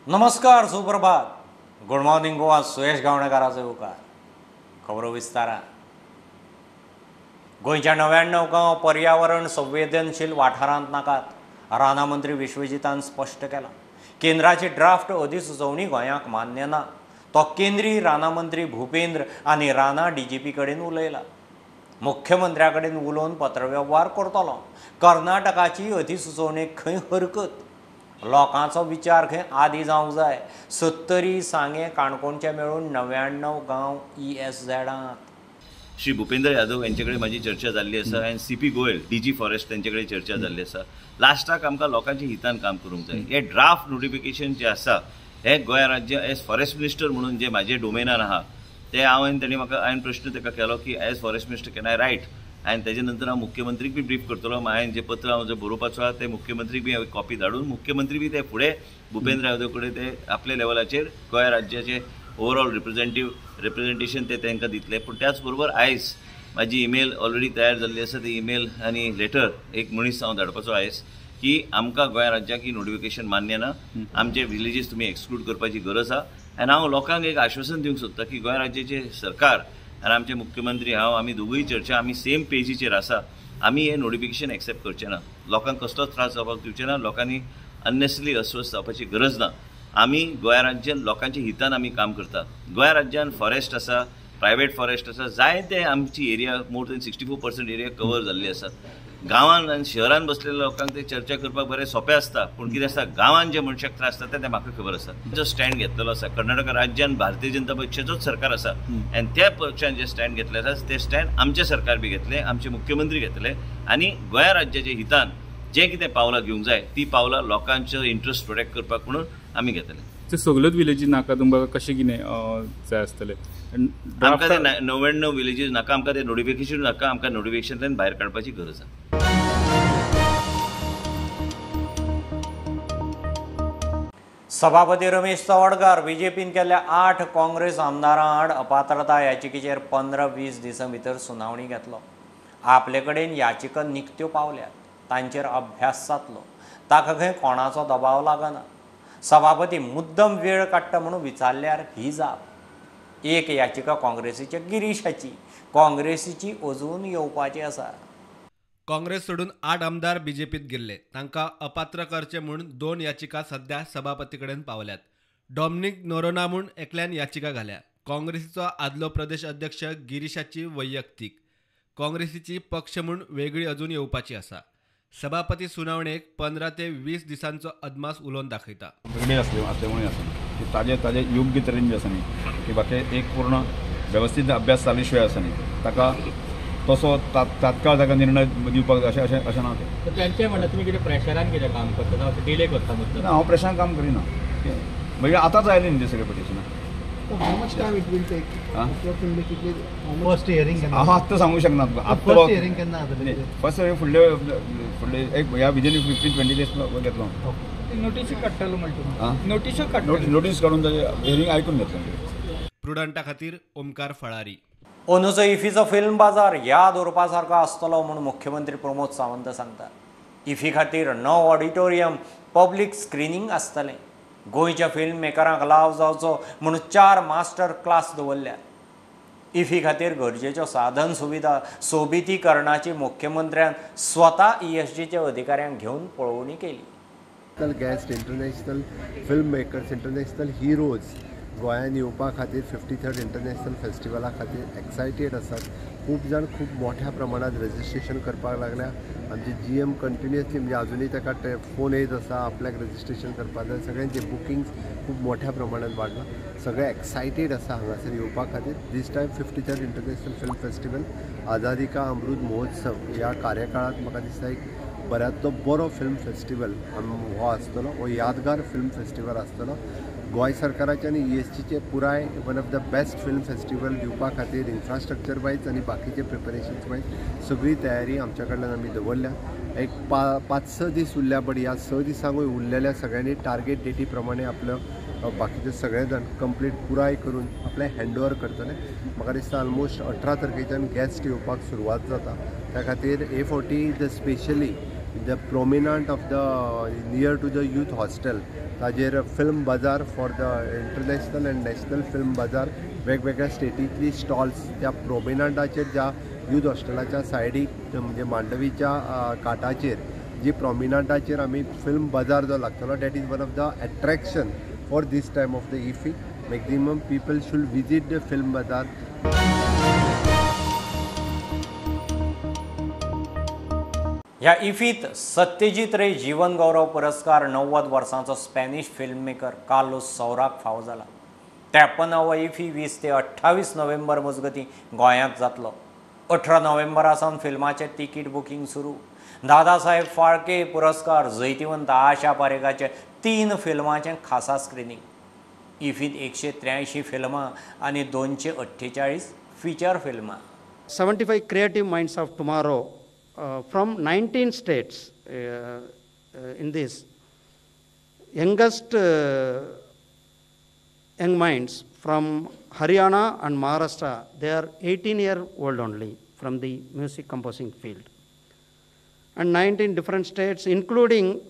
नमस्कार, सुप्रभात, good morning Goa. सुयश गावणेकाराचो येवकार. खबरो विस्तारान. गोंयच्या 99 गांव पर्यावरण संवेदनशील वाठारांत नाकात, रानां मंत्री विश्वजितान स्पश्ट केलां. केंद्राची ड्राफ्ट अधिसुचोवणी गोंयाक मान्य ना. तो केंद्रीय रानां मंत्री भूपेंद्र आनी रानां डीजीपी कडेन उलयला. मुख्यमंत्र्या कडेन उलोवन पत्रवेव्हार करतलो. कर्नाटकाची अधिसुचोवणेक खंय हरकत, लोकांचो विचार खंय आदी जावंक जाय. सत्तरी, सांगें, काणकोणचे मेळून 99 गांव ESZांत. श्री भूपेंद्र यादव यांच्याकडे माझी चर्चा जाल्ली आसा आनी C P Goyal D G forest तेंचे कडेन चर्चा जाल्ली आसा. लास्टाक आमकां लोकांच्या हितान काम करूंक जाय. हे ड्राफ्ट नोटिफिकेशन जे आसा हे गोंय राज्य एज फॉरेस्ट मिनिस्टर म्हणून जे म्हाजे डोमेनान आहा ते हांवें तेणी म्हाका हांवें प्रश्न ताका केलो की as forest minister can I write, आनी तेजे नंतर हांव मुख्यमंत्रीक बी ब्रीफ करतलो. हांवें जे पत्र हांव जे बरोवपाचो आहा ते मुख्यमंत्रीक बी हांवें कॉपी धाडून मुख्यमंत्री बी ते फुडें भूपेंद्र यादव कडेन ते आपल्या लेवलाचेर गोंय राज्याचे ओवरऑल रिप्रेझेंटेशन ते तांकां दितले. पूण त्याच बरोबर आयज म्हाजी इमेल ऑलरेडी तयार जाल्ली आसा. ती इमेल आनी लेटर एक मनीस हांव धाडपाचो आयज की आमकां गोंय राज्याक ही नोटिफिकेशन मान्य ना, आमचे विलेजीस तुमी एक्सक्लूड करपाची गरज आहा. आनी हांव लोकांक एक आश्वासन दिवंक सोदता की गोंय राज्याचे सरकार आनी आमचे मुख्यमंत्री हांव आमी दोगूय चर्चा आमी सेम पेजीचेर आसा. आमी हें नोटिफिकेशन एक्सेप्ट करचे ना, लोकांक कसलोच त्रास जावपाक दिवचे ना, लोकांनी अननेसरी अस्वस्थ जावपाची गरज ना. आमी गोंय राज्यान लोकांच्या हितान आमी काम करता. गोंय राज्यान फॉरेस्ट आसा, प्रायवेट फॉरेस्ट आसा, जायते आमची area more than 64% area cover जाल्ली आसा. गांवान आनी शहरान बसलेल्या लोकांक ते चर्चा करपाक बरें सोंपें आसता, पूण कितें आसता गांवान जे मनशाक त्रास जाता तें म्हाका खबर आसा. जो स्टँड घेतलेलो आसा कर्नाटक राज्यान भारतीय जनता पक्षाचोच सरकार आसा आनी त्या पक्षान जे स्टँड घेतले आसा ते स्टँड आमचें सरकार बी घेतलें, आमचे मुख्यमंत्री घेतले आनी गोंय राज्याच्या हितान जें कितें पावलां घेवंक जाय ती पावलां लोकांचो इंट्रस्ट प्रोटेक्ट करपाक म्हणून आमी घेतले. ते सगळ्योच विलेजी नाका तुमकां कशें कितें जाय आसतलें? आमकां ते 99 विलेजीस नाका, आमकां ते नोटिफिकेशन नाका, आमकां नोटिफिकेशनांतल्यान भायर काडपाची गरज आसा. सभापती रमेश तवडकार बीजेपीन केल्ल्या 8 काँग्रेस आमदारां आड अपात्रता याचिकेचेर 15-20 दिसां भितर सुनावणी घेतलो. आपले कडेन याचिका निकत्यो पावल्यात, तांचेर अभ्यास जातलो, ताका खंय कोणाचो दबाव लागना. सभापती मुद्दम वेळ काडटा म्हणून विचारल्यार ही जाप. एक याचिका काँग्रेसीच्या गिरीशाची, काँग्रेसीची अजून येवपाची आसा. काँग्रेस सोडून 8 आमदार बीजेपीत गेल्ले, तांकां अपात्र करचे म्हूण 2 याचिका सध्या सभापती कडेन पावल्यात. डॉमनिक नोरोना म्हूण एकल्यान याचिका घाल्या. काँग्रेसीचो आदलो प्रदेश अध्यक्ष गिरीशाची वैयक्तीक, काँग्रेसीची पक्ष म्हूण वेगळी अजून येवपाची आसा. सभापती सुनावणेक 15 ते 20 दिसांचो अदमास उलोवन दाखयता. असल्यामुळे आसा की ताजे ताजे योग्य तरेन जे आसा न्ही की बाकी एक पूर्ण वेवस्थीत अभ्यास जाले शिवाय आसा न्ही ताका तसो तात्काळ ताका निर्णय दिवपाक जाय अशें अशें अशें ना. तें म्हणटा तुमी कितें प्रेशरान कितें काम करता, डिले करता? ना, हांव प्रेशरान काम करिना. म्हणजे आतांच आयलें न्ही तें सगळें पिटिशनां. हांव आत्तां सांगूंक शकना. आत्तां फर्स्ट हियरींग फुडले फुडले एक ह्या विदीन 15-20 डेज घेतलो. नोटीस काडून ताजें हियरींग आयकून घेतलो. प्रुडंटा खातीर ओमकार फळारी. अंदूचो इफीचो फिल्म बाजार याद उरपा सारको आसतलो म्हूण मुख्यमंत्री प्रमोद सावंत सांगतात. इफी खातीर 9 ऑडिटोरियम पब्लीक स्क्रिनींग आसतलें. गोंयच्या फिल्म मेकरांक लाव जावचो म्हूण 4 मास्टर क्लास दवरल्यात. इफी खातीर गरजेच्यो साधन सुविधा सोबितीकरणाची मुख्यमंत्र्यान स्वता ESGच्या अधिकाऱ्यांक घेवन पळोवणी केली. Guest international film makers, international heroes गोंयांत येवपा खातीर 53rd international फेस्टिवला खातीर एक्सायटेड आसात. खूब जाण खूब मोठ्या प्रमाणात रजिस्ट्रेशन करपाक लागल्या. आमचे GM continuously म्हणजे अजुनूय ताका फोन येत आसा आपल्याक रजिस्ट्रेशन करपाक जाय. सगळ्यांचे बुकिंग्स खूब मोठ्या प्रमाणात वाडला. सगळे एक्सायटेड आसा हांगासर येवपा खातीर. This time 53rd international film festival Azadi ka Amrit Mahotsav ह्या कार्यकाळांत म्हाका दिसता एक बऱ्यांतलो बरो फिल्म फेस्टिवल हो आसतलो, हो यादगार फिल्म फेस्टिवल आसतलो. गोंय सरकाराचे आनी ESGचे पुराय one of the best film festival दिवपा खातीर इन्फ्रास्ट्रक्चर वायज आनी बाकीचे प्रिपरेशन्स वायज सगळी तयारी आमच्या कडल्यान आमी दवरल्या. एक 5-6 दीस उरल्या, बट ह्या 6 दिसांकूय उरलेल्या सगळ्यांनी टार्गेट डेटी प्रमाणे आपलो बाकीचे सगळे जाण कंप्लीट पुराय करून आपलें हँड ओवर करतले. म्हाका दिसता ऑलमोस्ट 18 तारखेच्यान गॅस्ट येवपाक सुरवात जाता. त्या खातीर A40 the specially the prominent of the near to the youth hostel ताजेर film bazaar for the international and national film bazaar, वेगवेगळ्या स्टेटींतली स्टॉल्स त्या प्रोमेनाडाचेर ज्या यूथ हॉस्टेलाच्या सायडीक म्हणजे मांडवीच्या काटाचेर जी प्रोमिनाडाचेर आमी फिल्म बाजार जो लागतलो, that is one of the attraction for this time of the IFFI. Maximum people should visit the film bazaar. ह्या इफीत सत्यजीत रे जीवन गौरव पुरस्कार 90 वर्सांचो स्पॅनिश फिल्म मेकर कार्लोस सौराक फावो जाला. 53वो इफी 20 ते 28 नोव्हेंबर मजगतीं गोंयांत जातलो. 18 नोव्हेंबरा सावन फिल्माचें तिकीट बुकींग सुरू. दादासाहेब फाळके पुरस्कार जैतिवंत आशा पारेखाचे 3 फिल्मांचें खासा स्क्रिनींग. इफीत 183 फिल्मां आनी 248 फिचर फिल्मां. 75 creative minds of tomorrow from 19 states in this youngest young minds from Haryana and Maharashtra, they are 18-year-old only from the music composing field. And 19 different states, including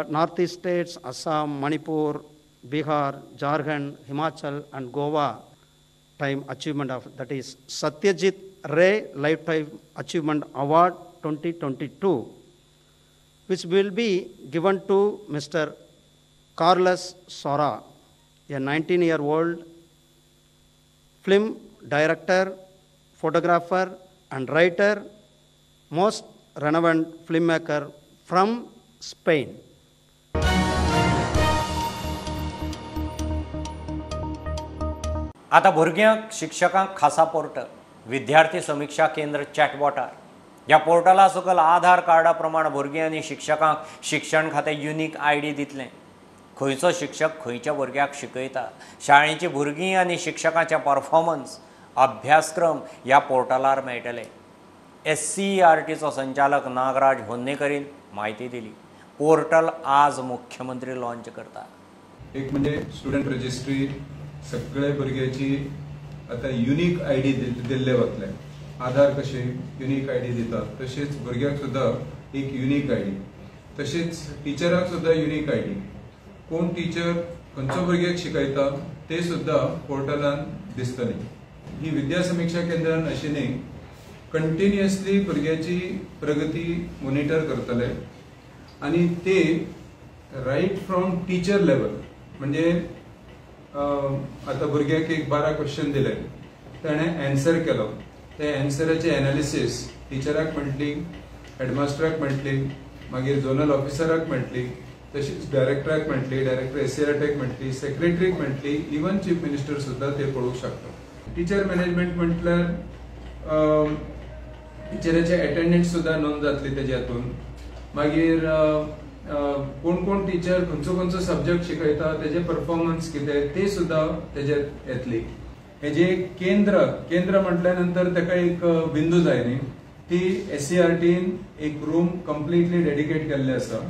Northeast states, Assam, Manipur, Bihar, Jharkhand, Himachal and Goa, time achievement of, that is Satyajit Ray Lifetime Achievement Award 2022, which will be given to Mr. Carlos Sora, a 19-year-old film director, photographer and writer, most renowned filmmaker from Spain. आता भुरग्यांक शिक्षकांक खासा portal विद्यार्थी समिक्षा केंद्र चॅटबॉटार. ह्या पोर्टला सकयल आधार कार्डा प्रमाण भुरगीं आनी शिक्षकांक शिक्षण खातें युनीक आयडी दितलें. खंयचो शिक्षक खंयच्या भुरग्याक शिकयता, शाळेची भुरगीं आनी शिक्षकांचे परफॉर्मन्स, अभ्यासक्रम ह्या पोर्टलार मेळटले. SCERTचो संचालक नागराज होन्नेकरीन म्हायती दिली. पोर्टल आज मुख्यमंत्री लॉन्च करता. एक म्हणजे स्टुडंट रजिस्ट्री सगळे भुरग्याची आता युनीक I D दिल्ले वतले. आधार कशे युनीक I D दितात तशेंच भुरग्याक सुद्दां एक युनीक I D, तशेंच टिचराक सुद्दां युनीक I D, कोण टिचर खंयचो भुरग्याक शिकयता ते सुद्दां पोर्टलान दिसतले. ही विद्या समिक्षा केंद्रान अशें न्ही, कंटिन्युअसली भुरग्याची प्रगती मॉनिटर करतले आनी ते रायट फ्रॉम टिचर लेवल, म्हणजे आतां भुरग्याक एक 12 क्वेश्चन दिले, ताणें एन्सर केलो, ते एन्सराचे एनालिसीस टिचराक म्हणटली, हेडमास्टराक म्हणटली, मागीर झोनल ऑफिसराक म्हणटली, तशीच डायरेक्टराक म्हणटली, डायरेक्टर एससीआरटीक म्हणटली, सेक्रेटरीक म्हणटली, इवन चीफ मिनिस्टर सुद्दां ते पळोवंक शकता. टिचर मॅनेजमेंट म्हटल्यार टिचराचे एटेंडन्स सुद्दां नोंद जातली तेज्या हातून. मागीर कोण कोण टिचर खंयचो खंयचो सब्जेक्ट शिकयता तेजे परफॉर्मन्स कितें ते सुद्दां तेजेर येतली. हेजे केंद्र, केंद्र म्हटल्या नंतर ताका एक बिंदू जाय न्ही, ती एससीआरटीन एक रूम कंप्लिटली डेडिकेट केल्ले आसा.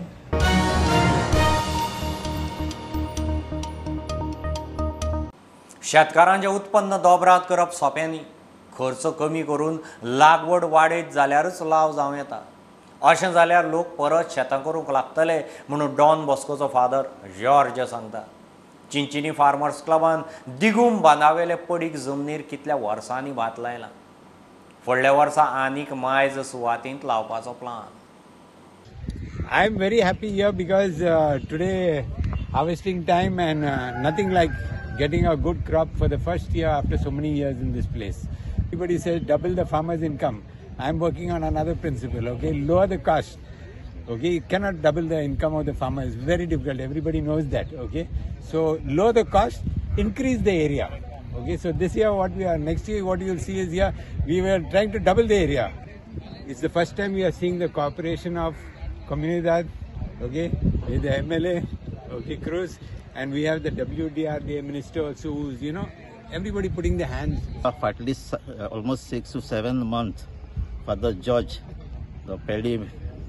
शेतकारांचें उत्पन्न दोबरात करप सोंपें न्ही. खर्च कमी करून लागवड वाडयत जाल्यारच लाव जावं येता. अशें जाल्यार लोक परत शेतां करूंक लागतले म्हणून डॉन बॉस्कोचो फादर जॉर्ज सांगता. चिंचिनी फार्मर्स क्लबान दिगूम बांदावेले पडीक जमनीर कितल्या वर्सांनी भात लायलां. फुडल्या वर्सा आनीक मायज सुवातींत लावपाचो plan. I am very happy here because today harvesting time and nothing like getting a good crop for the first year after so many years in this place. Everybody says double the farmer's income. I am working on another principle, okay? Lower the cost, okay? You cannot double the income of the farmer. It's very difficult. Everybody knows that, okay? So lower the cost, increase the area, okay? So this year what we are, next year what you will see is here, we were trying to double the area. It's the first time we are seeing the cooperation of Comunidad, okay, with the MLA, okay, Cruz, and we have the WDRDA minister also who's, you know, everybody putting their hands. For at least almost 6 to 7 months, Father George, the paddy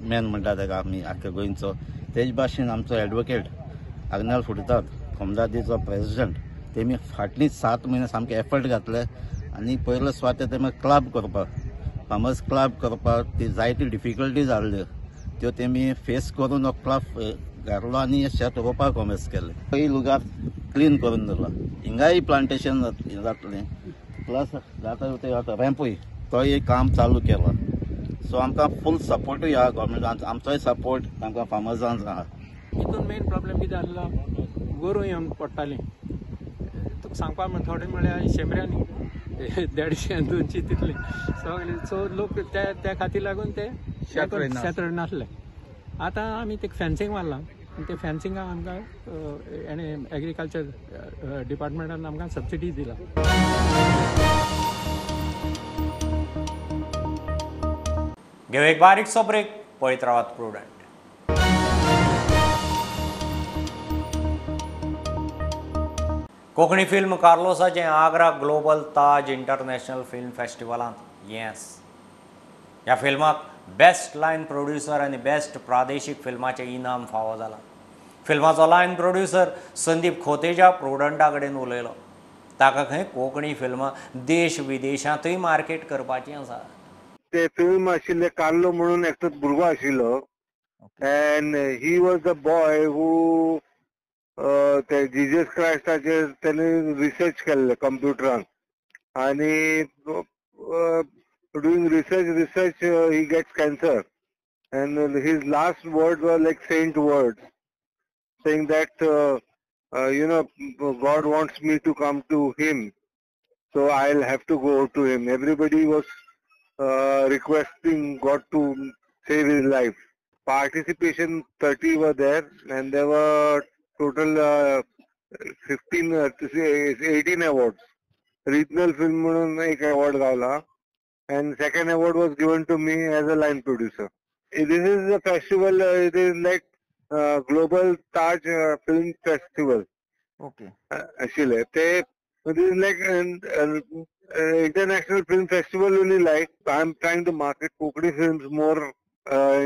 man म्हणटा ताका आमी आख्ख्या गोंयचो, तेज भाशेन आमचो advocate Agnel फुडतात, कोमदादीचो president, तेमी फाटलीं 7 म्हयने सामके एफर्ट घातले आनी पयलो सुवातेर तेमी क्लब करपाक, फार्मर्स क्लब करपाक ती जायती डिफिकल्टी जाल्ल्यो त्यो तेमी फेस करून हो क्लब घातलो आनी शेत रोवपाक कोमेस केलें. पयलीं लुगार क्लीन करून दवरला, हिंगाय प्लांटेशन जातलें, प्लस जाता ते आतां रॅम्पूय तोय काम चालू केलां. सो आमकां फूल सपोर्टूय आहा गव्हर्मेंटान, आमचोय सपोर्ट आमकां फार्मर्सांक आहा. हितून मेन प्रॉब्लेम कितें आसलो, गोरूं येवन पडटालीं. तुका सांगपा म्हण थोडे म्हळ्यार शेंबऱ्यांनी 150 200 तितले सगळे. सो लोक त्या खातीर लागून ते शेत रोयनासले. आतां आमी ते फेन्सिंग मारलां आनी ते फेन्सिंगाक आमकां हेणें एग्रीकल्चर डिपार्टमेंटान आमकां सबसिडी दिला. घेवं एक बारीकसो ब्रेक, पळयत रावात प्रुडंट. कोंकणी फिल्म कार्लोसाचें Agra global Taj international film फेस्टिवलांत येस. ह्या फिल्माक बेस्ट लायन प्रोड्युसर आनी बेस्ट प्रादेशीक फिल्माचें इनाम फावो जालां. फिल्माचो लायन प्रोड्युसर संदीप खोतेजा प्रुडंटा कडेन उलयलो. ताका खंय कोंकणी फिल्मां देश विदेशांतूय मार्केट करपाचीं आसा. ते फिल्म आशिल्ले कार्लो म्हणून एकटो भुरगो आशिल्लो, and he was the boy who ते जिजस क्रायस्टाचेर तेणे रिसर्च केल्ले कंप्युटरान, आनी doing research he gets cancer, and his last words were like saint words, saying that you know, God wants me to come to him, so I'll have to go to him. Everybody was requesting God to save his life. Participation 30 were there, and there were total 18 awards. Regional film म्हणून एक award गावला, and second award was given to me as a line producer. This is a festival, it is like global Taj film festival. Okay. आशिल्ले ते, this is like international film festival only. Like I am trying to market Konkani films more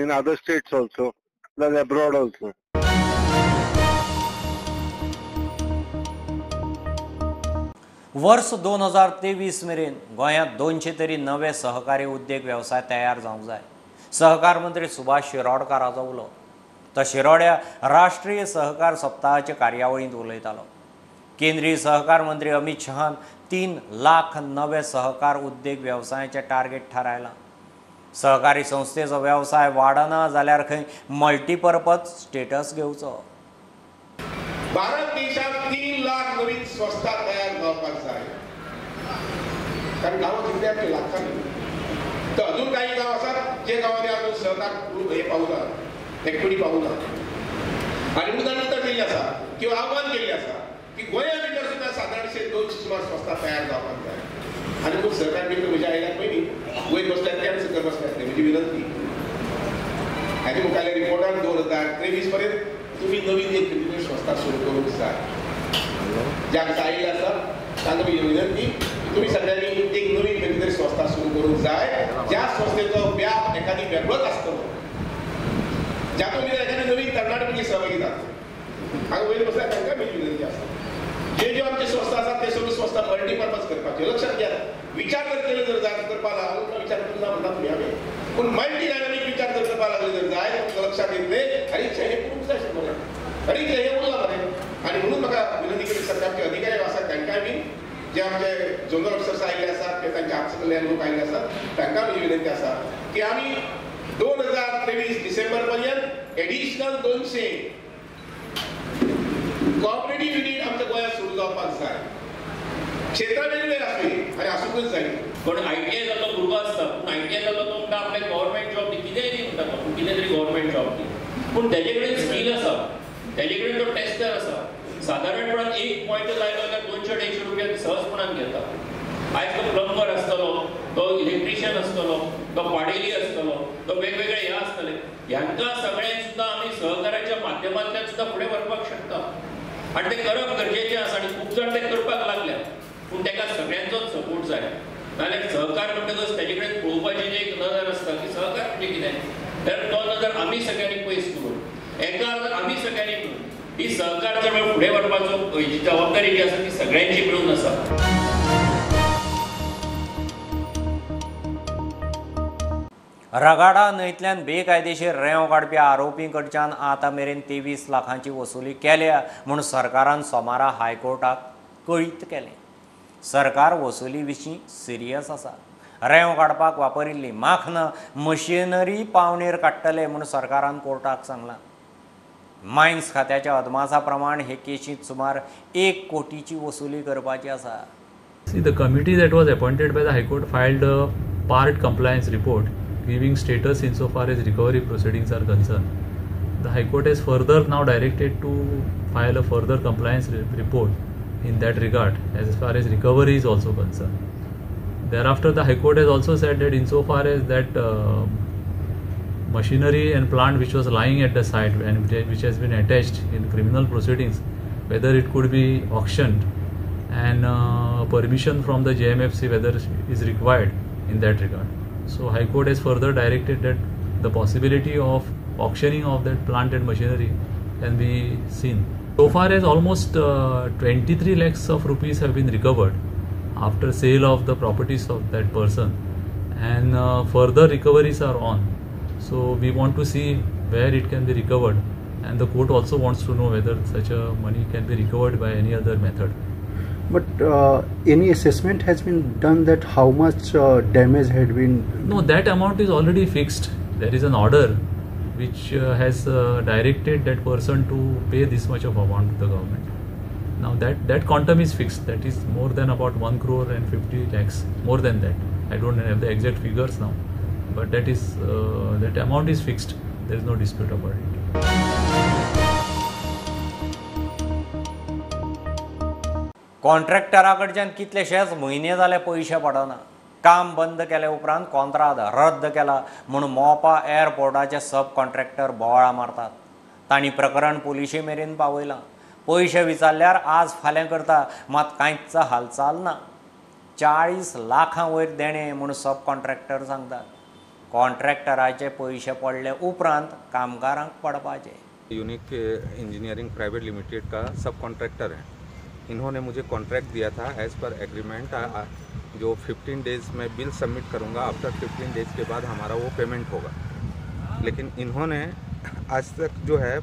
in other states also, plus abroad also. वर्स 2023 मेरेन गोंयांत 200 तरी नवे सहकारी उद्देग वेवसाय तयार जावंक जाय. सहकार मंत्री सुभाष शिरोडकाराचो उलो. तो शिरोड्या राष्ट्रीय सहकार सप्ताहाचे कार्यावळींत उलयतालो. केंद्रीय सहकार मंत्री अमित शहान 3 लाख नवे सहकार उद्देग वेवसायाचें टार्गेट थारायलां. सहकारी संस्थेचो वेवसाय वाडना जाल्यार खंय मल्टीपर्पज स्टेटस घेवचो. भारत देशात 3 लाख नवीन संस्था तयार जावपाक जाय, कारण गांव कितले आमचे लाखांनी. तर अजून काही गांव आसात जे गांवांनी अजून सहकार हे पावना, एक्टिविटी पावना. आनी म्हणून तांणी उतर दिल्लें आसा किंवा आव्हान केल्लें आसा की गोंया भितर सुद्दां सादारणशे 200 सुमार संस्था तयार जावपाक जाय. आनी खूब सहकार मित्र म्हज्या आयल्यात पयलीं वयर बसल्यात ते आनी सकयल बसल्यात ते, म्हजी विनंती हाचे मुखारल्या रिपोर्टान 2023 पर्यंत तुम्ही नवीन एक खंयची संस्था सुरू करूंक जाय. ज्या आयिल्ले आसा तांकां म्हजी विनंती की तुमी सगळ्यांनी एक नवीन खंयची तरी संस्था सुरू करूंक जाय, ज्या संस्थेचो व्याप एखादी वेगळोच आसतलो, ज्यातून भितर एखादी नवीन तरणाटे भुरगीं सहभागी जातले. हांगा वयर बसल्यार तांकां म्हजी विनंती आसा, जे ज्यो आमच्यो संस्था आसात ते सगळ्यो संस्था मल्टीपर्पज करपाच्यो. लक्षात घेयात, विचार जर केलो जर जाय करपाक लागलो, विचार करूंक ना म्हणटा तुमी हांवें, पूण मल्टी डायनामीक विचार जर करपाक लागले जर जाय तुमकां लक्षात येतलें आनी हे करूंक जाय मरे, आनी हे उरलां मरे. आनी म्हणून म्हाका विनंती केली सरकारचे अधिकारी आसात तांकांय बी, जे आमचे झोनल ऑफिसर्स आयिल्ले आसात ते तांच्या हात सकयल्यान लोक आयिल्ले आसात तांकां म्हजी विनंती आसा की आमी 2023 डिसेंबर पर्यंत एडिशनल 200 कॉपरेटीव युनीट आमच्या गोंयांत सुरू जावपाक जाय. क्षेत्रां वेगवेगळी आसूं आनी आसूंकच जाय. पण आयटीआय जाल्लो भुरगो आसता, पूण आयटीआय जाल्लो तो म्हणटा आपल्याक गव्हर्मेंट जॉब दी, कितेंय दी म्हणटा तो, पूण कितें तरी गव्हर्मेंट जॉब दी. पूण तेजे कडेन स्कील आसा, तेजे कडेन तो टेस्टर आसा. सादारणपणान एक पॉयंट लायलो जाल्यार 200-250 रुपया सहजपणान घेता. आयज तो प्लंबर आसतलो, तो इलेक्ट्रिशियन आसतलो, तो पाडेली आसतलो, तो वेगवेगळे हे आसतले. ह्यांकां सगळ्यांक सुद्दां आमी सहकाराच्या माध्यमांतल्यान सुद्दां फुडें व्हरपाक शकता आनी तें करप गरजेचें आसा. आनी खूब जाण तें करपाक लागल्यात, पूण ताका सगळ्यांचोच सपोर्ट जाय. नाल्यार सहकार म्हणटकच तेजे कडेन पळोवपाची जी एक नदर आसता की सहकार म्हणजे कितें, तर तो नदर आमी सगळ्यांनी पयस करून एका आमी सगळ्यांनी मेळून ही सहकार चळवळ फुडें व्हरपाचो जी जबाबदारी जी आसा ती सगळ्यांची मेळून आसा. रगाडा न्हंयतल्यान बेकायदेशीर रेंव काडपी आरोपी कडच्यान आतां मेरेन 23 लाखांची वसुली केल्या म्हूण सरकारान सोमारा हायकोर्टाक कळीत केलें. सरकार वसुली विशीं सिरियस आसा. रेंव काडपाक वापरिल्ली माखनां मशिनरी पावणेर काडटले म्हूण सरकारान कोर्टाक सांगलां. मायन्स खात्याच्या अदमासा प्रमाण हे केशींत सुमार 1 कोटीची वसुली करपाची आसा. See, the committee that was appointed by the High Court filed a part compliance report giving status insofar as recovery proceedings are concerned. The High Court has further now directed to file a further compliance report in that regard as far as recovery is also concerned. Thereafter, the High Court has also said that insofar as that machinery and plant which was lying at the site and which has been attached in criminal proceedings, whether it could be auctioned and permission from the JMFC whether is required in that regard. So High Court has further directed that the possibility of auctioning of that plant and machinery can be seen. So far as almost 23 lakhs of rupees have been recovered after sale of the properties of that person, and further recoveries are on. So we want to see where it can be recovered, and the court also wants to know whether such a money can be recovered by any other method. But any assessment has been done that how much damage had been? No, that amount is already fixed. There is an order which has directed that person to pay this much of amount to the government. Now that quantum is fixed. That is more than about 1 crore and 50 lakhs, more than that. I don't have the exact figures now, but that is that amount is fixed. There is no dispute about it. कॉन्ट्रॅक्टरा कडच्यान कितलेशेच म्हयने जाले पयशे पडना. काम बंद केले उपरांत कॉन्त्राद रद्द केला म्हूण मोपा एअरपोर्टाचे सब कॉन्ट्रॅक्टर बोवाळा मारतात. तांणी प्रकरण पुलिशे मेरेन पावयलां. पयशे विचारल्यार आज फाल्यां करता, मात कांयच हालचाल ना. 40 लाखां वयर देणें म्हूण सब कॉन्ट्रॅक्टर सांगतात. कॉन्ट्रॅक्टराचे पयशे पडले उपरांत कामगारांक पडपाचे. यूनिक इंजीनियरिंग प्राइवेट लिमिटेड का सब कॉन्ट्रैक्टर है. इन्होंने मुझे कॉन्ट्रैक्ट दिया था एज़ पर एग्रीमेंट, जो 15 डेज़ में बिल सबमिट करूंगा, आफ्टर 15 डेज़ के बाद हमारा वो पेमेंट होगा. लेकिन इन्होंने आज तक जो है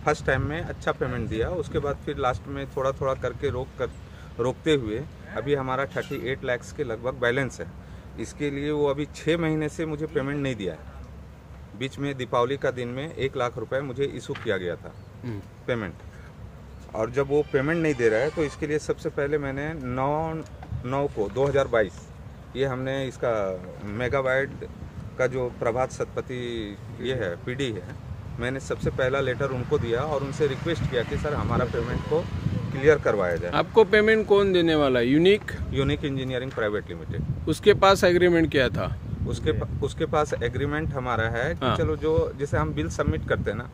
फर्स्ट टाइम में अच्छा पेमेंट दिया, उसके बाद फिर लास्ट में थोड़ा थोड़ा करके रोकते हुए अभी हमारा 38 लाख के लगभग बैलेंस है. इसके लिए वो अभी 6 महीने से मुझे पेमेंट नहीं दिया है. बीच में दीपावली का दिन में 1 लाख रुपये मुझे इशू किया गया था पेमेंट, और जब वो पेमेंट नहीं दे रहा है तो इसके लिए सबसे पहले मैंने 9/9/2022 ये हमने इसका मेगावाइट का जो प्रभात सतपति ये है पीडी है, मैंने सबसे पहला लेटर उनको दिया और उनसे रिक्वेस्ट किया कि सर हमारा पेमेंट को क्लियर करवाया जाए. आपको पेमेंट कौन देने वाला है? Unique engineering private limited. उसके पास एग्रीमेंट क्या था? उसके पास एग्रीमेंट हमारा है कि चलो जो जैसे हम बिल सबमिट करते हैं ना,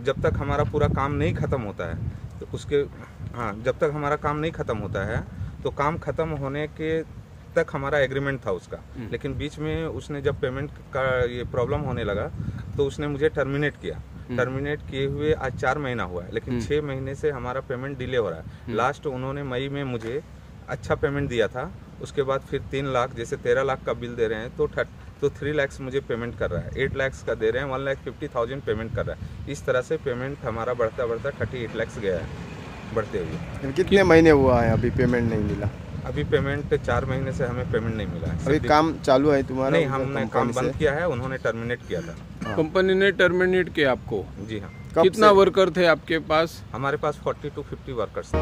जब तक हमारा पूरा काम नहीं ख़त्म होता है तो उसके जब तक हमारा काम नहीं ख़त्म होता है तो काम ख़त्म होने के तक हमारा एग्रीमेंट था उसका. लेकिन बीच में उसने जब पेमेंट का ये प्रॉब्लम होने लगा तो उसने मुझे टर्मिनेट किया. टर्मिनेट किए हुए आज 4 महीना हुआ है, लेकिन 6 महीने से हमारा पेमेंट डिले हो रहा है. लास्ट उन्होंने मई में मुझे अच्छा पेमेंट दिया था, उसके बाद फिर 3 लाख जैसे 13 लाख का बिल दे रहे हैं तो 3 लाख मुझे पेमेंट कर रहा है, 8 लाख का दे रहे हैं, 1,50,000 पेमेंट कर रहा है. इस तरह से पेमेंट हमारा बढ़ता बढ़ता 38 लाख गया है बढ़ते हुए. कितने महीने हुआ है अभी पेमेंट नहीं मिला? अभी पेमेंट 4 महीने से हमें पेमेंट नहीं मिला है. अभी काम चालू है तुम्हारा? नहीं, हमने काम बंद किया है, उन्होंने टर्मिनेट किया था. कंपनी ने टर्मिनेट किया आपको? जी हाँ. कितना वर्कर थे आपके पास? हमारे पास 40 to 50 workers थे.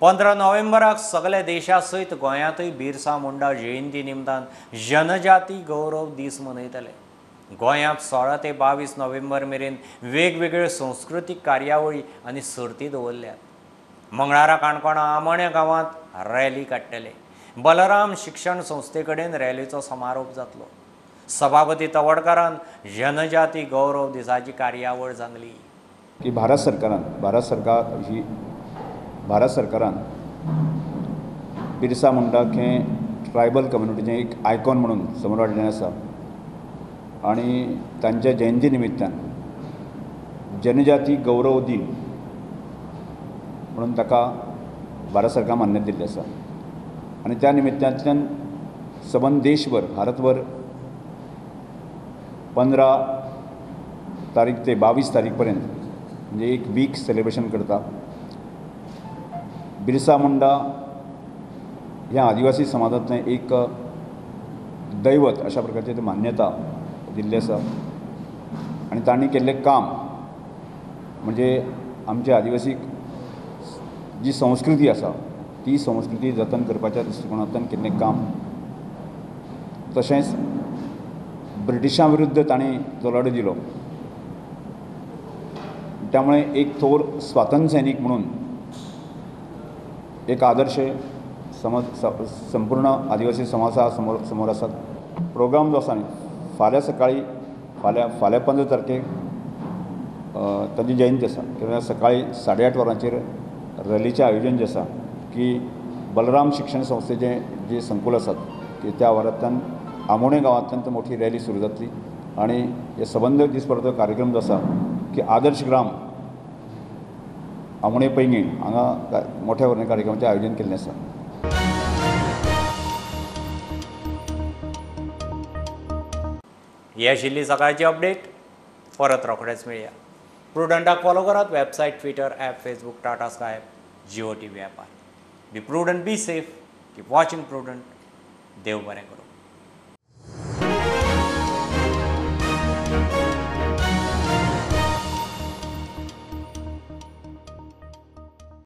15 नोव्हेंबराक सगल्या देशा सयत गोंयांतूय बिरसा मुंडा जयंती निमतान जनजाती गौरव दीस मनयतले. गोंयांत 16 ते 22 नोव्हेंबर मेरेन वेगवेगळ्यो संस्कृतीक कार्यावळी आनी सर्ती दवरल्यात. मंगळारा काणकोणा आमोण्या गांवांत रॅली काडटले. बलराम शिक्षण संस्थे कडेन रॅलीचो समारोप जातलो. सभापती तवडकारान जनजाती गौरव दिसाची कार्यावळ सांगली की भारत सरकारान बिरसा मुंडाक हें ट्रायबल कम्युनिटीचें एक आयकॉन म्हणून समोर हाडलें आसा आनी तांच्या जयंती निमित्तान जनजाती गौरव दिन म्हणून ताका भारत सरकार मान्यता दिल्ली आसा. आनी त्या निमित्तांतल्यान सबंद देशभर भारतभर 15 तारीख ते 22 तारीख पर्यंत म्हणजे एक वीक सेलिब्रेशन करता। बिरसा मुंडा ह्या आदिवासी समाजांतलें एक दैवत अशा प्रकारची ती मान्यता दिल्ली आसा आनी तांणी केल्लें काम म्हणजे आमचे आदिवासी जी संस्कृती आसा ती संस्कृती जतन करपाच्या दृश्टिकोणांतल्यान केल्लें काम, तशेंच ब्रिटिशां विरुद्ध तांणी जो लढो दिलो त्यामुळे एक थोर स्वातंत्र्य सैनिक म्हणून एक आदर्श समज संपूर्ण आदिवासी समाजा समोर आसात। प्रोग्राम जो आसा न्ही फाल्यां सकाळी फाल्यां 15 तारखेक ताजी जयंती आसा, कित्याक सकाळी 8:30 वरांचेर रॅलीचें आयोजन जें आसा की बलराम शिक्षण संस्थेचें जे संकुल आसात की त्या वारांतल्यान आमोणे गांवांतल्यान ती मोठी रॅली सुरू जातली आनी हे सबंद दीसभर कार्यक्रम जो आसा की आदर्श ग्राम आमोणे पैंगीण हांगा मोठ्या व्हडल्या कार्यक्रमाचें आयोजन केल्लें आसा। ही आशिल्ली सकाळची अपडेट, परत रोखडेच मेळया। प्रुडंटाक फॉलो करात website, Twitter app, Facebook, Tata Sky app, Jio TV ॲपार। Be prudent, be safe, keep watching Prudent. देव बरें करूं।